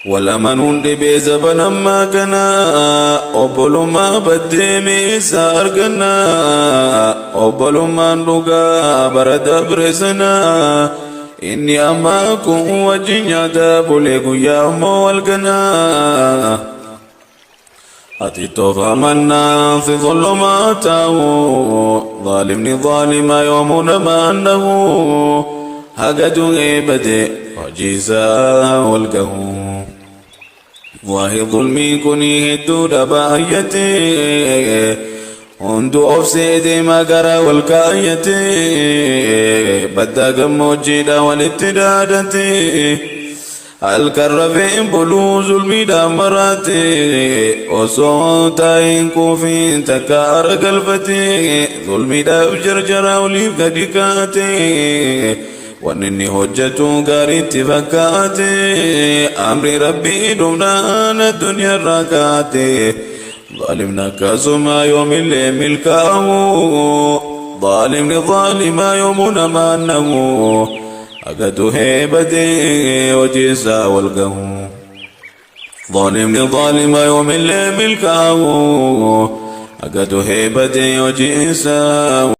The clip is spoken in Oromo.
Wal amanuun dhibee zaban ammaa kana, obbolummaa baddee meessa arganna? Obbolummaan dhugaa bara dabre sana, inni ammaa kun wajjin nyaataa bulee guyyaa ammoo wal gana. Ati tofa mannaa si zulumaa ta'u, zaalimni zaalima yoomuu nama annahu, haga du'ee bade hojii isaa wal gahu. Waa'ee zulmii kunii hedduudha baay'ate, hundu obsee deema gara wal kaayyate, baddaa gammoojjiidha walitti daadate. Halkan rafeen buluu zulmiidhaan maraate, osoo taa'een kuufiin takka aara galfate, zulmiidhaaf jarjara oliif gadi kaate, wanni inni hojjetu gaariitti fakkaate, amri rabbii dhumnaan addunyaarraa kaate. Zaalimni akkasuma yoomillee milkaa'u, zaalimni zaalima yoomuu namaan nahu, haga du'ee badee hojii isaa wal gahu. Zaalimni zaalima yoomillee milkaa'u, haga du'ee badee hojii isaa.